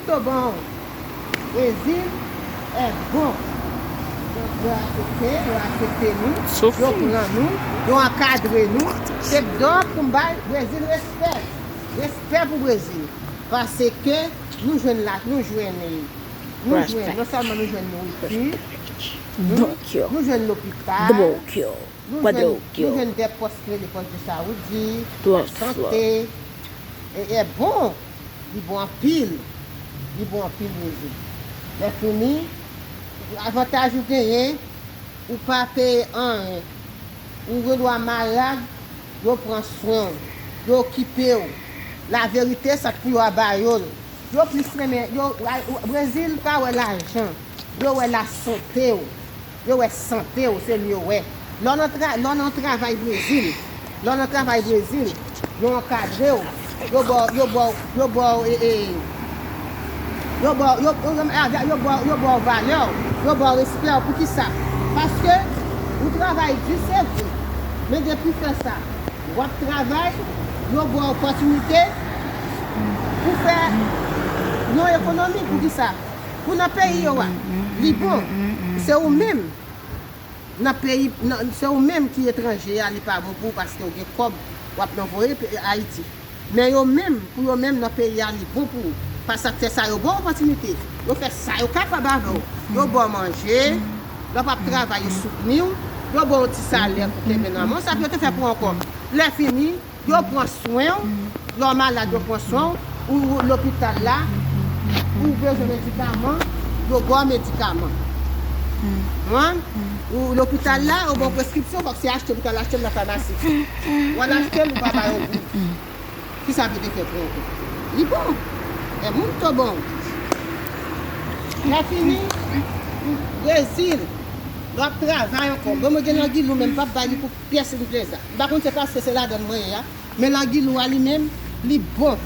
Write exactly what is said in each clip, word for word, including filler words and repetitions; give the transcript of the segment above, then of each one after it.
Yo bon. Brezil è bon. Yo, yo aksepte, yo aksepte nou, yo pran nou, yo ankadre nou. Se donk pou m bay Brezil respè. Respè pou Brezil. Paske nou jwenn la, nou jwenn, nou jwenn, non sèlman nou jwenn nouriti, nou jwenn lopital, nou jwenn, nou jwenn de pòs ki rele pòs de Saoudi, lasante. E, e bon, li bon anpil. Li bon anpil, Brezil. Lè fini, avantaj ou genyen, ou pa peye anyen. Ou gen dwa malad, yo pran swen w, yo okipe w. Laverite, sa k pou yo a ba yo l. Yo plis renmen, yo, Brezil pa wè lajan. Yo wè lasante w. Yo wè sante w, se li yo wè. Lè w nan tra-, lè w nan travay Brezil, lè w nan travay Brezil, yo ankadre w, yo ba w, yo ba w, yo ba w, e, e, yo ba w, yo, yo, yo, yo ba w, yo ba w valè w, yo ba w respè w. Poukisa? Paske ou travay di, se vre. Men depi fè sa, w ap travay, yo ba w opòtinite pou fè yon ekonomi. Poukisa? Pou nan peyi yo a, li bon. Se ou menm nan peyi, nan, se ou menm ki etranje a, li pa bon pou ou paske ou gen kòb, w ap nan voye pe-, Ayiti. Men yo menm, pou yo menm nan peyi a, li bon pou ou. Pa sa k fè sa, yo ba w opòtinite. Yo fè sa yo kapab avè w. Yo ba w manje, lè w p ap travay, yo soutni w. Yo ba w yon ti salè pou kenbe nan men w. Sa pou yo te fè pou ou ankò. Lè fini, yo pran swen w. Lè w malad, yo pran swen w. Ou, ou lopital la, ou bezwen medikaman, yo ba w medikaman. Ou lopital la, yo ba w preskripsyon, fòk se achte, ou pral achte l nan famasi. W al achte l, ou pa bay yon goud. Kisa pou te fè pou ou? Li bon. E moun to bon. Lè fini, Brezil, l ap travay ankò. Bon, mwen gen langilou, men m p ap bay li pou pyès Empreza. M pa konn se paske se ladann mwen ye a, men langilou a li menm, li bon.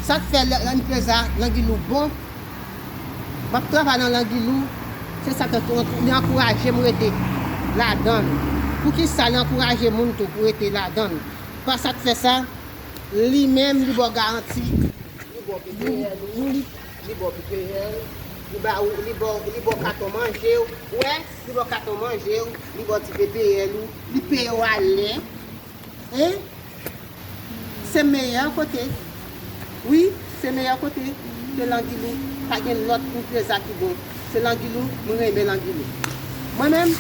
Sa k fè Empreza langilou bon, m ap travay nan langilou, se sa k li ankouraje m rete ladann. Poukisa li ankouraje moun tou pou rete ladann? Pa sa k fè sa, li menm, li ba w garanti, li ba w P P L ou, li ba w P P L, li ba ou, li ba w, li ba w katon manje w, ou wè, li ba w katon manje w, li ba w ti P P L ou, li peye w alè. Hein? Se meyè kote. Wi, se meyè kote ke langilou. Pa gen lòt Empreza ki bon. Se langilou, mwen renmen langilou. Mwen menm,